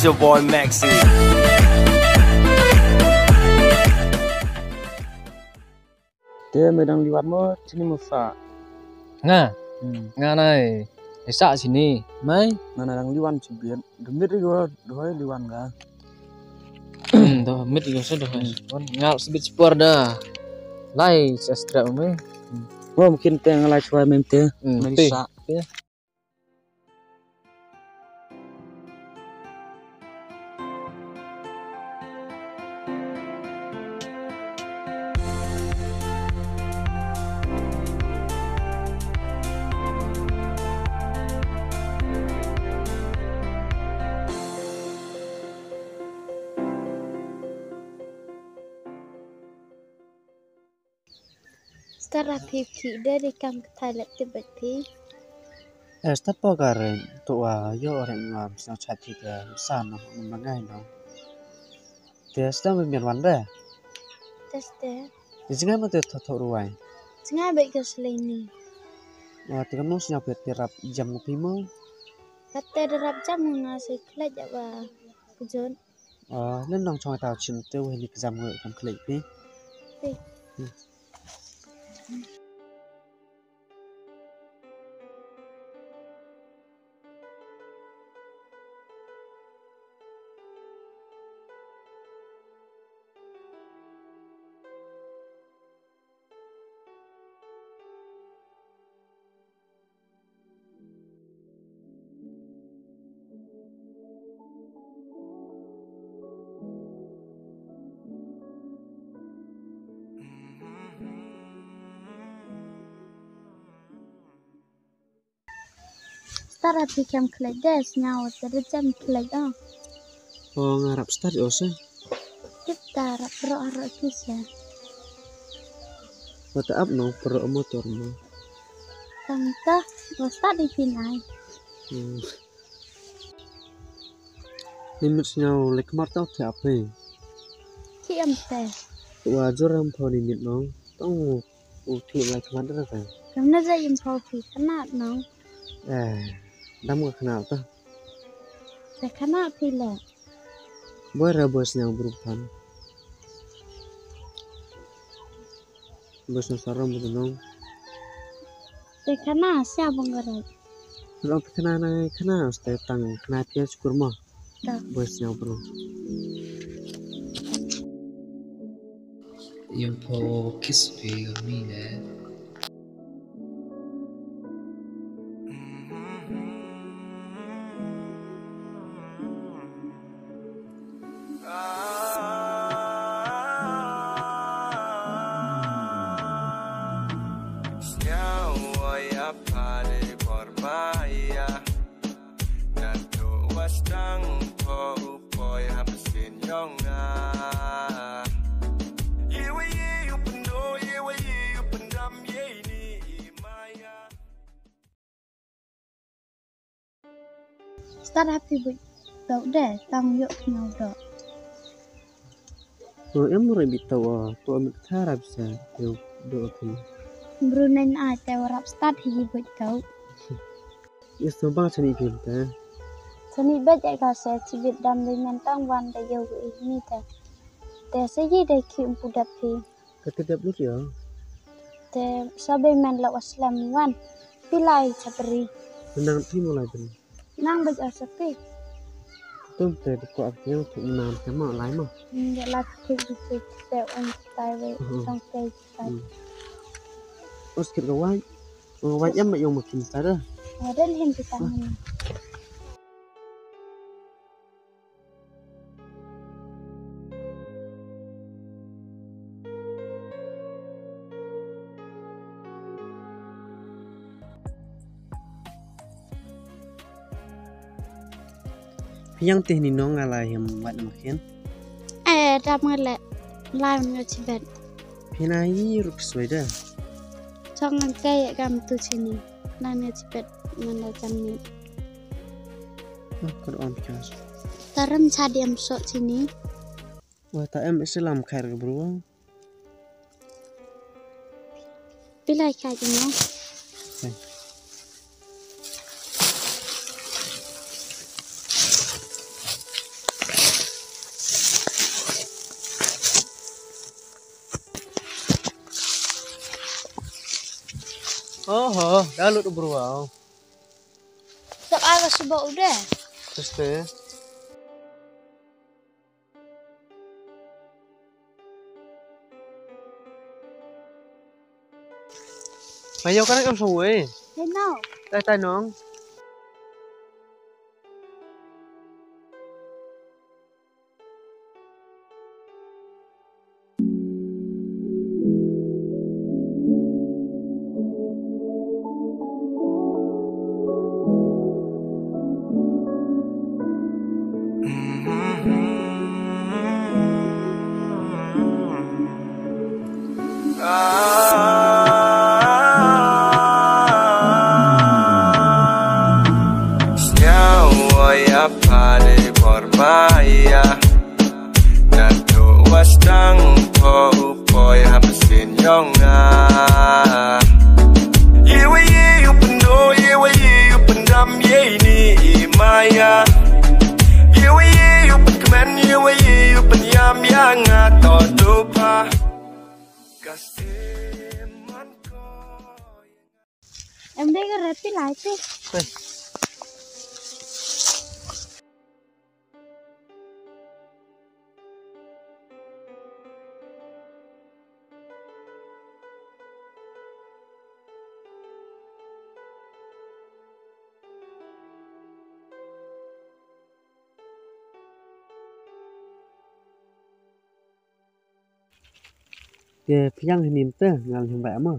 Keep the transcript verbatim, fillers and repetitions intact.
Your boy Maxi. Te me dang liwan mo, chini mo sa. Nga? Hmm. Nga nai, isa chini. Mai, nga na dang liwan chibit. Demit ri go, dohoi liwan ga. Hmm, demit ri go sa dohoi. Hmm. Wan, nga sibit sipor da. Lai sa stra me. Hmm. Mo mungkin te nga lai chwa mem te. Hmm, mari te. Sa. Te. Stad ra phi phi de ri kam ka thai lep tip bait phi. Eh, stad po ka re, tu wa yo re ngam sñiaw chat phi ka sa no, ma ngai no. Te stad me mian wan de. Te ste. Te jngai ma te tho tho ruwai. Jngai bait ka slei ni. Wa te kam no sñiaw phi te rap jam phi mo. Ka te rap jam nga se khlej wa kujon. Ah, len nong chong tau chim te wei ni kjam ngue kam khlei phi. Phi. Hmm. Stad ra phi kam khlej de, sñiaw te de jam khlej o. O, nga rap stad o se. Tip ta rap ro ro ki se. Wa ta ap no, pro motor mo. Tang ta, wa stad di phi nai. Hmm. Ni mit sñiaw lek mar tau te ap he. Ki am te. Wa jur am pho ni mit no. Tong u thik lai khmat da ka. Kam na ja im pho phi khana no. Eh, dam ka khana ta. Te khana phi le. Boi ra boi sñiaw bru phan. Boi sñiaw sarom bu nong. Te khana sia bong ka rai. Ro khana na khana ste tang khana pia sukur mo. Boi sñiaw bru. Yung po kiss phi mi le. Stad ha phi buit tau de, tang yoh phi ngau doh. To em re bit tau, to em thara bisa, to do phi. Bru nen ai te warap stad hi buit tau. Is to bang chani phi te. Chani bej ai ka se chibit dam de men tang wan de yoh i ni te. Te se yi de ki um pu dap phi. Ka te dap lut yo. Te sa be men la waslem wan. Pi lai chapri. Nang ti mo lai phi. Nang bej ar sa phi. Tum te di ko ap yo tu nang te mo lai mo. Ni la ti di ti te un tai we. Mhm. Song te tai. Hmm. Os kit ka wai. Ka wai em ma yong ma kin sa da. Wa den hin ti tang. Hmm. Phi yang tih ni nong ala hem wat ma khin. Eh, dam nga le lai nga chibet. Phi na yi ruk sweda. Chong ngan kai kam tu chini. Lai nga chibet ngan la cham ni. Oh, kod om chas. Taram chadi am so chini. Wa ta em Islam khair ke bro. Pilai khair ke no. Okay. Oho, da lut u bru wow. Tap ai ka suba u de. Teste. Mayo ka na kam song wei. Hei nau. Tai tai nong. Sñiaw ya pale por maya. Natu wastang po u poi ha pasin yong nga. Ye wa ye u pyndoh, ye wa ye u pyndam, ye ini i maya. Ye wa ye u pynkmen, ye wa ye u pynyam ya nga to dupa. Ka stem man ko. Em dei ka rep i lai te. Hei. Te phiang hi nim te ngal him ba mo.